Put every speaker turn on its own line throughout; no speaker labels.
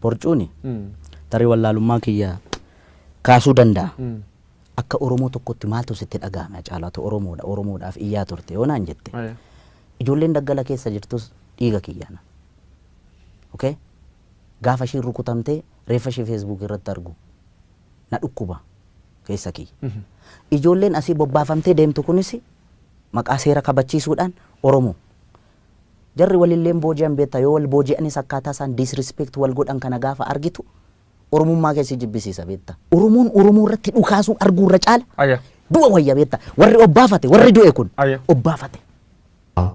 Borcuuni tarii wallaalummaa kiyya kaasuu danda'a. Akka Oromoo tokkotti maaltu sitti dhaga'ame Hacaalaatu Oromoodha Oromoodhaaf iyyaa turte yoo naan jette. Ijoolleen daggala keessa jirtus dhiiga kiyyaana. Okay? Gaafa ishiin rukutamtee reeffa ishee Facebook irratti argu na dhukkuba keessa kiyya. Ijoolleen asii bobbaafamtee deemtu kunis maqaa seera kabachiisuudhaan Oromoo. Jarri walilleen booji'an beektaa yoo wal booji'anis akkaataa isaan disrespect wal godhan kana gaafa argitu Oromummaa keessi jibbisiisa beektaa. Oromoon Oromoo irratti dhukaasuu arguu irra caala du'a wayya beektaa. Warri obbaafate warri du'e kun obbaafate.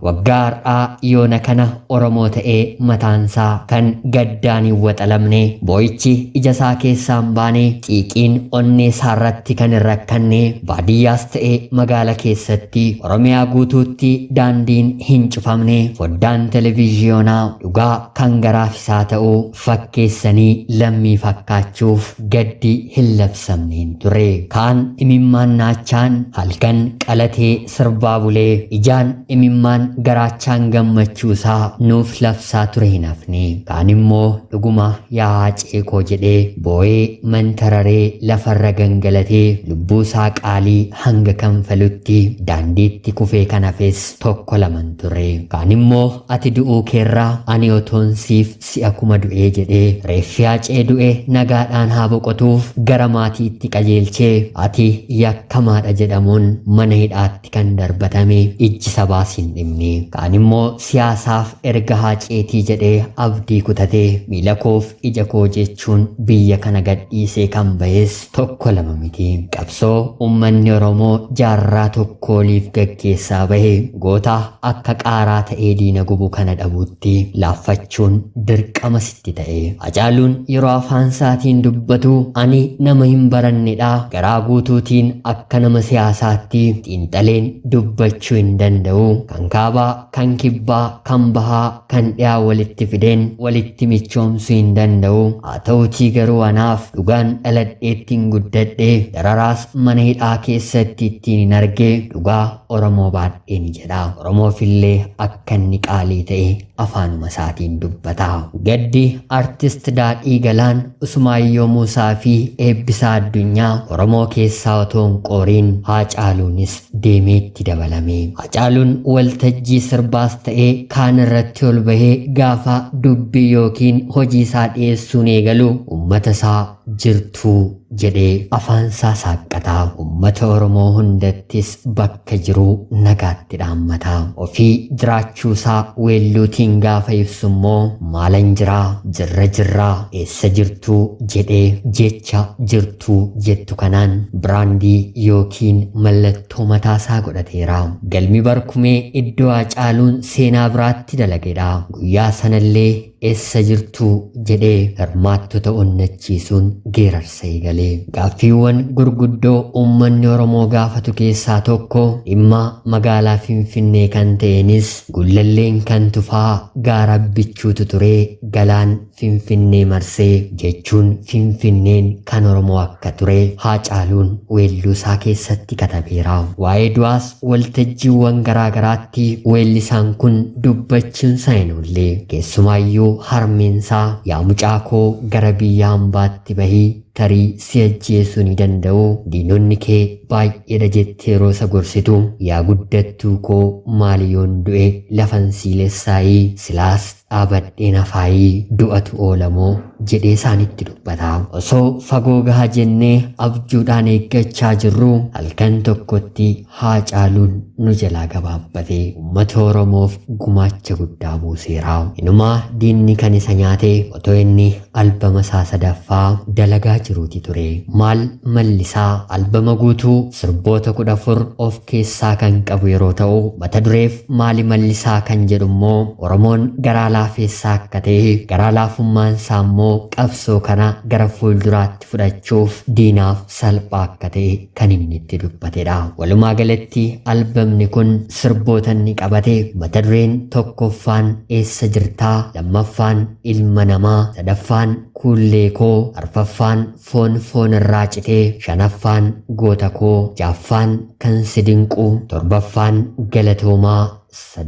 Waggaa har'aa yoona kana Oromoo ta'ee mataansaa kan gaddaan hin waxalamne, boo'ichi ija isaa keessaa hin baane, xiiqiin onnee isaarratti kan hin rakkanne, baadiyyaas ta'e magaala keessatti, Oromiyaa guutuutti daandiin hin cufamne, foddaan televiziyoonaa dhugaa kan garaaf isaa ta'u fakkeessanii lammii fakkaachuuf gaddi hin labsamne hin turre. Kaan imimmaan naachaan halkan qalatee sirbaa bulee, ijaan imimmaan garaachaan gammachuusaa nuuf labsaa ture hin hafne. Kaan immoo dhuguma yaa Haacee koo jedhee boo'ee mantararee lafarra gangalatee lubbuusaa qaalii hanga kanfalutti daandiitti kufee kan hafes tokko laman ture. Kaan immoo ati du'uu keerraa ani otoon siif si'a kuma du'ee jedhee reeffi Haacee du'e nagaadhaan haa boqotuuf gara maatiitti qajeelchee ati yakkamaadha jedhamuun mana hidhaatti kan darbatame ijji sabaas hin dhimne. Kaan immoo siyaasaaf erga Haaceetii jedhee abdii kutatee miila koof ija koo jechuun biyya kana gadhiisee kan bahes tokko lama miti. Qabsoo uummanni Oromoo jaarraa tokko oliif gaggeessaa bahe goota akka qaaraa ta'ee diina gubu kana dhabuutti laaffachuun dirqama sitti ta'e. Hacaaluun yeroo afaan isaatiin dubbatu ani nama hin barannedha, garaa guutuutiin akka nama siyaasaatti xiinxaleen dubbachuu hin danda'u. Kan kaabaa, kan kibbaa, kan bahaa, kan dhiyaa walitti fideen walitti michoomsuu hin danda'u. Haa ta'utii garuu anaaf dhugaan dhaladheettiin guddadhe, dararaas mana hidhaa keessatti ittiin hin arge, dhugaa Oromoo baadheen jedha. Oromoofillee akka inni qaalii ta'e afaanuma isaatiin dubbata. Gaddi artist Daadhii Galaan, Usmaayyoo Muusaa fi Eebbisaa Addunyaa Oromoo keessaa otoo hin qooriin Haacaaluunis deemeetti dabalame. Haacaaluun waltajjii sirbaas ta'ee kaan irratti ol bahee gaafa dubbii yookiin hojii isaa dhiyeessuun eegalu uummata isaa jirtuu jedhee afaan isaa saaqqata. Uummata Oromoo hundattis bakka jiru nagaatti dhaammata. Ofii jiraachuu isaa weelluutiin gaafa ibsu immoo maalan jiraa, jirra jirraa, eessa jirtuu jedhee jecha jirtuu jettu kanaan biraandii yookiin mallattoo mataa isaa godhateera. Galmi barkumee iddoo Haacaaluun seenaa biraatti dalagedha. Guyyaa sanallee eessa jirtuu jedhee hirmaattota onnachiisuun geerarsa eegale. Gaaffiiwwan gurguddoo uummanni Oromoo gaafatu keessaa tokko dhimma magaalaa Finfinnee kan ta'eenis Gullalleen kan tufaa gaara bichuutu ture galaan Finfinnee marsee jechuun Finfinneen kan Oromoo akka ture Haacaaluun weelluu isaa keessatti katabeera. Waa'ee du'aas waltajjiiwwan garaagaraatti weellisaan kun dubbachuun isaa hin oolle. Keessumaayyuu harmeensaa yaa mucaa koo gara biyya hambaatti bahii tarii si ajjeesuu ni danda'u, diinonni kee baay'eedha jettee yeroo isa gorsitu yaa guddattuu koo maali yoon du'e lafan siilessaayii silaas dhaabadheen hafaayii du'atu oolamoo jedhee isaanitti dubbata. Osoo fagoo gaha jennee abjuudhaan eeggachaa jirru halkan tokkotti Haacaaluun nu jalaa gabaabbate. Uummata Oromoof gumaacha guddaa buuseera. Inumaa diinni kan isa nyaate otoo inni albama isaa sadaffaa dalagaa jiruuti ture. Maal mallisaa albama guutuu sirboota 14 of keessaa kan qabu yeroo ta'u mata dureef maali mallisaa kan jedhu immoo Oromoon garaa laafeessaa akka ta'e garaa laafummaan isaa immoo qabsoo kana gara fuulduraatti fudhachuuf diinaaf salphaa akka ta'e kan inni itti dubbatedha. Walumaa galatti albamni kun sirboota inni qabate mata dureen tokkoffaan eessa jirtaa, lammaffaan ilma namaa, sadaffaan kuullee koo, arfaffaan foon foon irraa citee, shanaffaan goota koo, jaaffaan kan si dinqu, torbaffaan galatoomaa,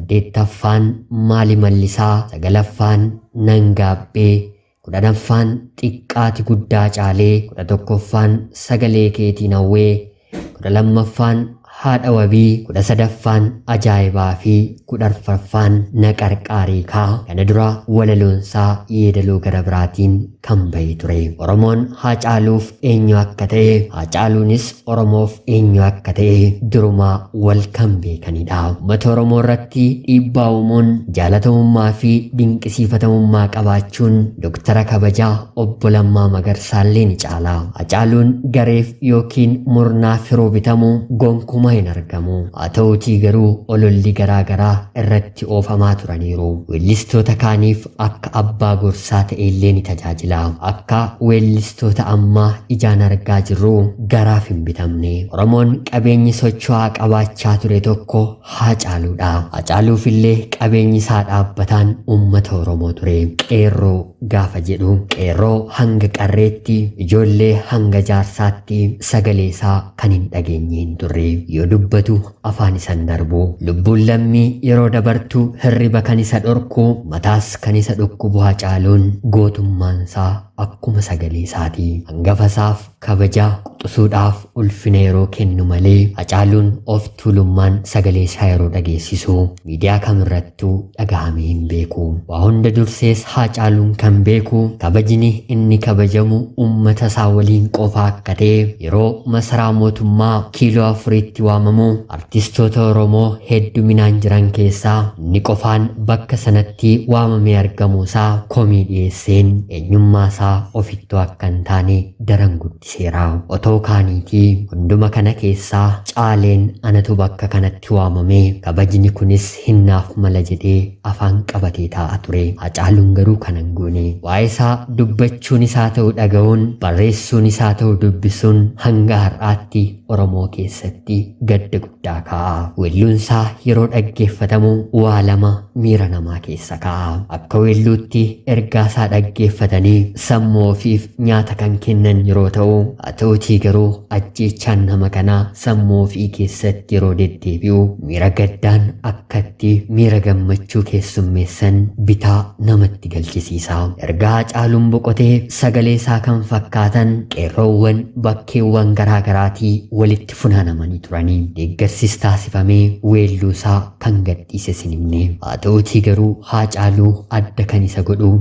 saddeettaffaan maali mallisaa, sagalaffaan Nan Gaabbee, 10ffaan Xiqqaati Guddaa Caalee, 11ffaan Sagalee Keetiin Hawwee, 12ffaan Haadha Wabii, 13ffaan Ajaa'ibaa fi 14ffaan Na Qarqaarii Kaa. Kana dura walaloonsaa yeedaloo gara biraatiin kan bahe ture. Oromoon Haacaaluuf eenyu akka ta'e, Haacaaluunis Oromoof eenyu akka ta'e durumaa wal kan beekanidha. Uummata Oromoo irratti dhiibbaa uumuun jaalatamummaa fi dinqisiifatamummaa qabaachuun Doktara kabajaa Obbo Lammaa Magarsaallee ni caala. Haacaaluun gareef yookiin murnaaf yeroo bitamu gonkumaa hin argamu. Haa ta'uutii garuu ololli garaa garaa irratti oofamaa turaniiru. Weellistoota kaaniif akka abbaa gorsaa ta'e illee ni tajaajila. Akka weellistoota ammaa ijaan argaa jirru garaaf hin bitamne. Oromoon qabeenyi socho'aa qabaachaa ture tokko Haacaaluudha. Haacaaluuf illee qabeenyi isaa dhaabbataan uummata Oromoo ture. Qeerroo gaafa jedhu qeerroo hanga qarreetti, ijoollee hanga jaarsaatti sagalee isaa kan hin dhageenye hin turre. Yoo dubbatu afaan isan darbu. Lubbuun lammii yeroo dabartu hirriba kan isa dhorku, mataas kan isa dhukkubu Haacaaluun gootummaan isaa akkuma sagalee isaati. Hangafa isaaf kabaja, quxisuudhaaf ulfina yeroo kennu malee Haacaaluun of tuulummaan sagalee isaa yeroo dhageessisu miidiyaa kamirrattuu dhaga'amee hin beeku. Waa hunda dursees Haacaaluun kan beeku kabajni inni kabajamu uummata isaa waliin qofa akka ta'e yeroo masaraa mootummaa kiiloo 4tti waamamu artistoota Oromoo hedduminaan jiran keessaa inni qofaan bakka sanatti waamamee argamuusaa komii dhiyeesseen eenyummaa isaa ofittoo akka hin taane daran guddiseera. Otoo kaaniitii hunduma kana keessaa caaleen anatu bakka kanatti waamamee kabajni kunis hinnaaf mala jedhee afaan qabatee taa'aa ture. Haacaaluun garuu kana hin goone. Waa'ee isaa dubbachuun isaa ta'u dhaga'uun, barreessuun isaa ta'u dubbisuun hanga har'aatti Oromoo keessatti gadda guddaa kaa'a. Weelluun isaa yeroo dhaggeeffatamu waa lama miira namaa keessa kaa'a. Akka weelluutti ergaa isaa dhaggeeffatanii sammuu ofiif nyaata kan kennan yeroo ta'u, haa ta'uutii garuu ajjeechaan nama kanaa sammuu ofii keessatti yeroo deddeebi'u miira gaddaan akkatti miira gammachuu keessummeessan bitaa namatti galchisiisa. Ergaa Haacaaluun boqotee sagalee isaa kan fakkaatan qeerroowwan bakkeewwan garaa garaatii walitti funaanamanii turanii deeggarsis taasifamee weelluu isaa kan gadhiise sin himne. Haa ta'uutii garuu Haacaaluu adda kan isa godhu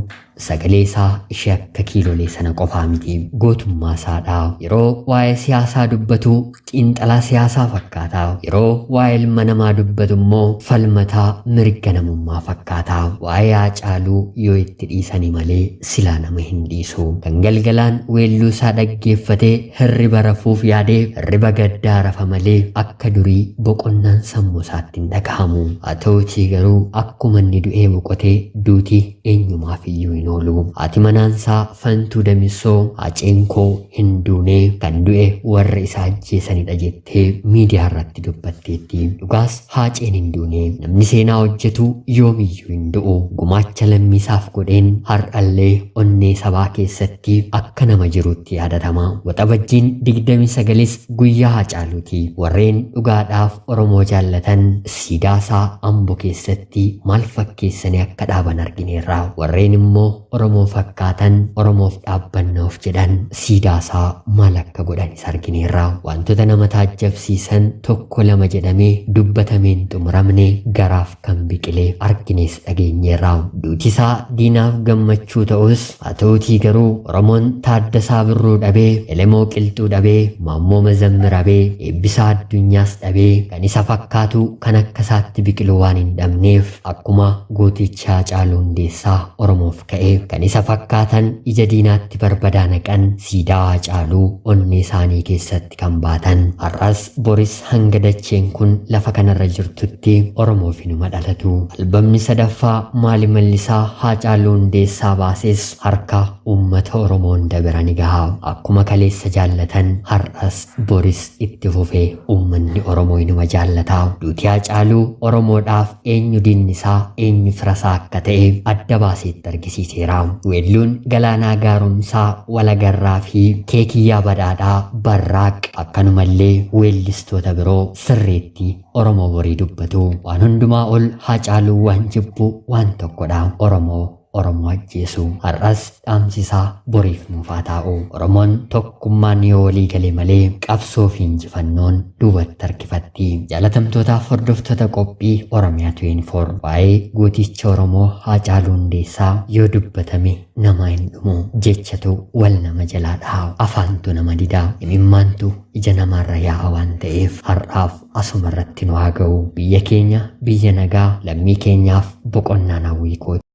sagalee isaa ishee akka kiilolee sana qofaa miti, gootummaa isaadha. Yeroo waa'ee siyaasaa dubbatu xiinxalaa siyaasaa fakkaata. Yeroo waa'ee ilma namaa dubbatu immoo falmataa mirga namummaa fakkaata. Waa'ee Haacaaluu yoo itti dhiisanii malee silaa nama hin dhiisu. Kan galgalaan weelluu isaa dhaggeeffatee hirriba rafuuf yaadee hirriba gaddaa rafa malee akka durii boqonnaan sammuu isaatti hin dhagahamu. Haa ta'uutii garuu akkuma inni du'ee boqotee duuti eenyumaaf iyyuu hin oolu. Haati manaansaa Fantuu Damissoo Haaceen koo hin duune, kan du'e warra isa ajjeesanidha jettee miidiyaa irratti dubbatteetti. Dhugaas Haaceen hin duune. Namni seenaa hojjetu yoomiyyuu hin du'u. Gumaacha lammiisaaf godheen har'allee onnee sabaa keessatti akka nama jirutti yaadatama. Waxabajjiin 29 guyyaa Haacaaluuti. Warreen dhugaadhaaf Oromoo jaallatan siidaasaa Amboo keessatti maal fakkeessanii akka dhaaban argineerra. Warreen immoo Oromoo fakkaatan Oromoof dhaabbannoof jedhan siidaasaa maal akka godhanis argineerra. Wantoota nama taajjabsiisan tokko lama jedhamee dubbatameen xumuramne garaaf kan biqilee argines dhageenyeerra. Duuti isaa diinaaf gammachuu ta'us haa ta'uutii garuu Oromoon Taaddasaa Birruu dhabee, Elemoo Qilxuu dhabee, Maammoo Mazammir dhabee, Eebbisaa Addunyaas dhabee kan isa fakkaatu kan akka isaatti biqilu waan hin dhabneef akkuma gooticha Haacaaluu Hundeessaa Oromoof ka'e kan isa fakkaatan ija diinaatti barbadaa naqan siidaa Haacaaluu onnee isaanii keessatti kan baatan. Har'as boris hanga dacheen kun lafa kanarra jirtutti Oromoof inuma dhalatu. Albamni sadaffaa Maali Mallisaa Haacaaluu Hundeessaa baases harka uummata Oromoo hunda bira ni gaha. Akkuma kaleessa jaallatan har'as boris itti fufee uummanni Oromoo inuma jaallata. Duuti Haacaaluu Oromoodhaaf eenyu diinni isaa eenyu firasaa akka ta'e adda baaseetti argisiiseera. Weelluun Galaanaa Gaaromsaa Walagarraa fi Keekiyyaa Badhaadhaa Barraaq akkanumallee weellistoota biroo sirriitti Oromoo borii dubbatu. Waan hundumaa ol Haacaaluu waan jibbu waan tokkodha. Oromoo Oromoo ajjeesu. Har'as dhaamsisaa boriif nuufaa taa'u. Oromoon tokkummaan yoo walii gale malee qabsoo fi injifannoon duubatti harkifatti. Jaalatamtootaaf hordoftoota qophii Oromiyaa 24 waa'ee gooticha Oromoo Haacaaluu Hundeessaa yoo dubbatame nama hin dhumu. Jechatu wal nama jalaa dhaha. Afaantu nama didaa. Imimmaantu ija namaarra yaa'a waan ta'eef har'aaf asuma irratti nu haa ga'u. Biyya keenya biyya nagaa lammii keenyaaf boqonnaan hawwii kooti.